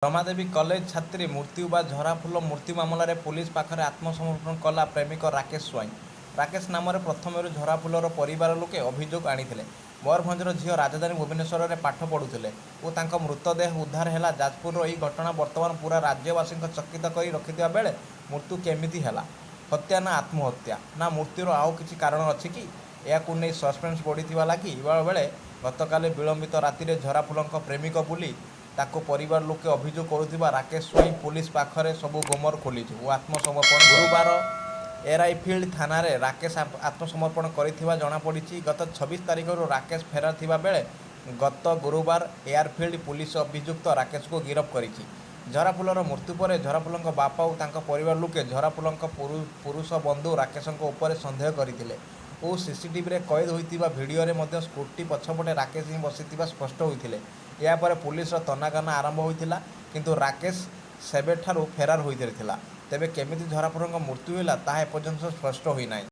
Ramadevi college ଛାତ୍ରୀ ମୃତ୍ୟୁ ବା ଝରାଫୁଲ ମୃତ୍ୟୁ ମାମଲାରେ ପୁଲିସ ପାଖରେ ଆତ୍ମସମର୍ପଣ କଲା ପ୍ରେମିକ ରାକେଶ ସ୍ୱାଇଁ। ରାକେଶ ନାମରେ ପ୍ରଥମରୁ ଝରାଫୁଲର ପରିବାର ଲୋକେ ଅଭିଯୋଗ ଆଣିଥିଲେ। ମୟୂରଭଞ୍ଜର ଝିଅ ରାଜଧାନୀ ଭୁବନେଶ୍ୱରରେ ପାଠ ପଢ଼ୁଥିଲେ ଓ ତାଙ୍କ ମୃତଦେହ ଉଦ୍ଧାର ହେଲା ଯାଜପୁରର। ଏହି ଘଟଣା ବର୍ତ୍ତମାନ ପୂରା ରାଜ୍ୟବାସୀଙ୍କ ଚକିତ କରି ରଖିଥିବା ବେଳେ ମୃତ୍ୟୁ କେମିତି ହେଲା? ହତ୍ୟା ନା ଆତ୍ମହତ୍ୟା ନା ମୃତ୍ୟୁର ଆଉ କିଛି କାରଣ ଅଛି କି? ଏହାକୁ ନେଇ ସସ୍ପେନ୍ସ ବଢ଼ିଥିବା ଲାଗିଥିବା ବେଳେ ଗତକାଲି ବିଳମ୍ବିତ ରାତିରେ ଝରାଫୁଲଙ୍କ ପ୍ରେମିକ ବୋଲି ତାଙ୍କ ପରିବାର ଲୋକେ ଅଭିଯୋଗ କରୁଥିବା ରାକେଶ ସ୍ୱାଇଁ ପୁଲିସ ପାଖରେ ସବୁ ଗୁମର ଖୋଲିଛି ଓ ଆତ୍ମସମର୍ପଣ। ଗୁରୁବାର ଏୟାରଫିଲ୍ଡ ଥାନାରେ ରାକେଶ ଆତ୍ମସମର୍ପଣ କରିଥିବା ଜଣାପଡ଼ିଛି। ଗତ 26 ତାରିଖରୁ ରାକେଶ ଫେରାର ଥିବା ବେଳେ ଗତ ଗୁରୁବାର ଏୟାରଫିଲ୍ଡ ପୁଲିସ ଅଭିଯୁକ୍ତ ରାକେଶକୁ ଗିରଫ କରିଛି। ଝରାଫୁଲର ମୃତ୍ୟୁ ପରେ ଝରାଫୁଲଙ୍କ ବାପା ଓ ତାଙ୍କ ପରିବାର ଲୋକେ ଝରାଫୁଲଙ୍କ ପୁରୁଷ ବନ୍ଧୁ ରାକେଶଙ୍କ ଉପରେ ସନ୍ଦେହ କରିଥିଲେ ଓ ସିସିଟିଭିରେ କଏଦ ହୋଇଥିବା ଭିଡିଓରେ ମଧ୍ୟ ସ୍କୁଟି ପଛପଟେ ରାକେଶ ହିଁ ବସିଥିବା ସ୍ପଷ୍ଟ ହୋଇଥିଲେ। ଏହାପରେ ପୁଲିସର ତନାଘନା ଆରମ୍ଭ ହୋଇଥିଲା, କିନ୍ତୁ ରାକେଶ ସେବେଠାରୁ ଫେରାର ହୋଇଯାଇଥିଲା। ତେବେ କେମିତି ଝରାଫୁଲଙ୍କ ମୃତ୍ୟୁ ହେଲା, ତାହା ଏପର୍ଯ୍ୟନ୍ତ ସ୍ପଷ୍ଟ ହୋଇନାହିଁ।